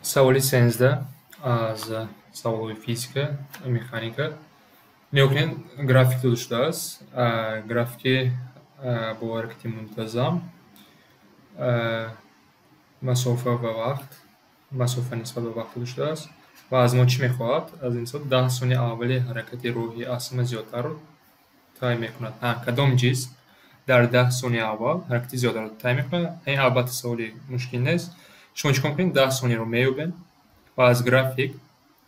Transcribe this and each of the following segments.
Саволи 13 аз саволҳои физика, механика. Нигоҳ кунед, график дода шудааст. Графики бо ҳаракати мунтазам, масофа ва вақт, масофа нисбат ба вақт дода шудааст. Ва аз мо чӣ мехоҳад? Аз ин ҳисоб 10 сония аввали ҳаракати роҳи аз ҳама зиёдтарро тай мекунад. Кадом ҷисм дар 10 сония аввал ҳаракати зиёдаро тай мекунад? Ин албатта саволи мушкил нест. Шумо чӣ кор мекунед? 10 сонияро меёбед ва аз график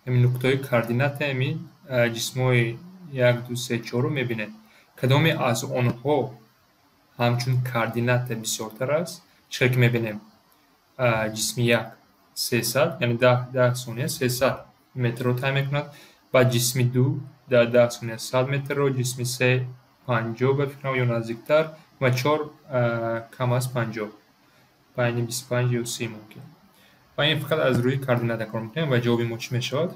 ҳамин нуқтаҳои координатаи ҳамин ҷисмҳои як, ду, се, чорро мебинед. Кадоме аз онҳо ҳамчун координата бисёртар аст? Чӣ хел ки мебинем, ҷисми як 300, яъне 10 сония 300 метрро тай мекунад, баъд ҷисми ду дар 10 сония 100 метрро, ҷисми се 50, ба фикрам, ё наздиктар, ва чор кам аз 50, байни 25 ё 30 мумкин. Ва ин фақат аз рӯи координата кор мекунем ва ҷавоби мо чӣ мешавад?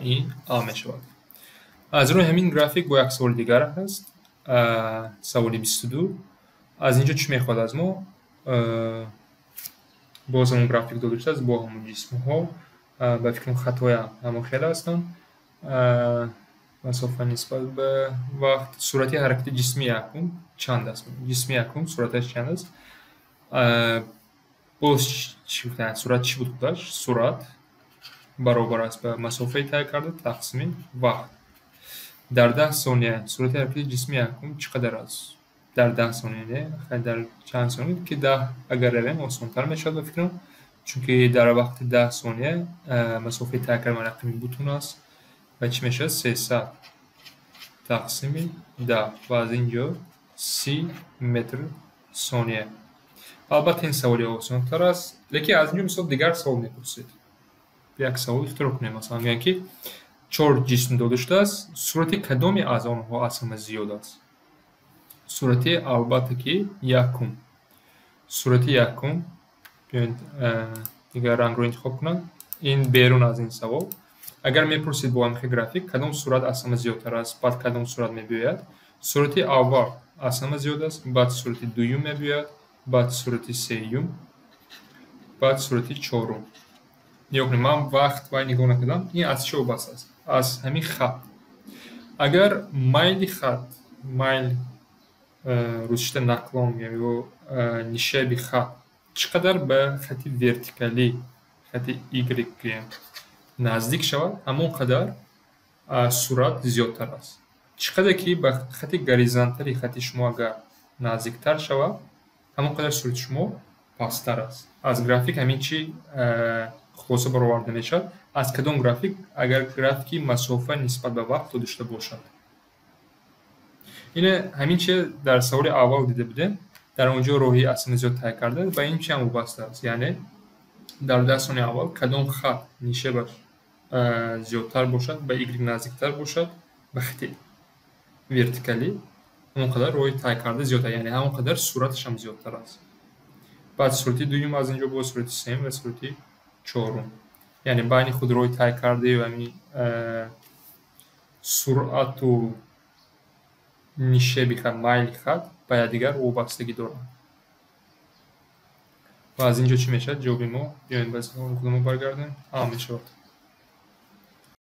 Ин А мешавад. Аз рӯи ҳамин график бо як саволи дигар ҳаст, саволи 22. Аз ин ҷо чӣ мехоҳад аз мо? Боз ҳамон график дода шудааст бо ҳамон ҷисмҳо, ба фикрам, хатҳоям ҳамон хеле ҳастанд. Масофа нисбат ба вақт, суръати ҳаракати ҷисми якум чанд аст? Ҷисми якум суръаташ чанд аст? Боз чӣ гуфтанд? Суръат чӣ буд худаш? Суръат баробар аст ба масофаи тай карда тақсими вақт. Дар 10 сония суръати ҳаракати ҷисми якум чӣ қадар аст? Дар 10 сония не, дар чанд сония ки 10 агар равем, осонтар мешавад, ба фикрам, чунки дар вақти 10 сония масофаи тай карда рақами бутун аст ва чӣ мешавад? 300 тақсими 10 ва аз ин ҷо 30 метр сония. Албатта, ин саволи осонтар аст, лекин аз ин ҷо, мисол, дигар савол мепурсед. Як савол ихтироъ кунем, масалан, мегӯянд, ки чор ҷисм дода шудааст, суръати кадоме аз онҳо аз ҳама зиёд аст? Суръати, албатта ки, якум. Суръати якум, биёед, дигар рангро интихоб кунам. Ин берун аз ин савол. Агар мепурсед, бо ҳамин график кадом суръат аз ҳама зиёдтар аст, баъд кадом суръат мебиёяд? Суръати аввал аз ҳама зиёд аст, баъд суръати дуюм мебиёяд, баъд суръати сеюм, баъд суръати чорум. Нигоҳ кунед, ман вақт вай нигоҳ накардам. Ин аз чӣ вобаста аст? Аз ҳамин хат. Агар майли хат, майл, русчида наклон ё нишеби хат чӣ қадар ба хати вертикалӣ, хати y гӯем, наздик шавад, ҳамон қадар суръат зиёдтар аст. Чӣ қадар ки ба хати горизонтали хати шумо агар наздиктар шавад, ҳамон қадар суръати шумо пасттар аст. Аз график ҳамин чӣ хулоса бароварда мешавад? Аз кадом график? Агар графики масофа нисбат ба вақт дода шуда бошад. Ина ҳамин чи дар саволи аввал дида будем, дар он ҷо роҳи аз ҳама зиёд тай карда ба ин чи ҳам вобаста аст, яъне дар 10 сония аввал кадом хат нишебаш зиёдтар бошад, ба y наздиктар бошад, ба хати вертикалӣ, ҳамон қадар роҳи тай карда зиёдтар, яъне ҳамон қадар суръаташ ҳам зиёдтар аст. Баъд суръати дуюм, аз ин ҷо боз суръати сеюм ва суръати чорум. Яъне байни худ роҳи тай кардаи ҳамин суръату нишеби хат, майли хат ба якдигар вобастагӣ доранд. Ва аз ин ҷо чӣ мешавад ҷавоби мо? Биёем, ба саволи худамон баргардем. А мешавад.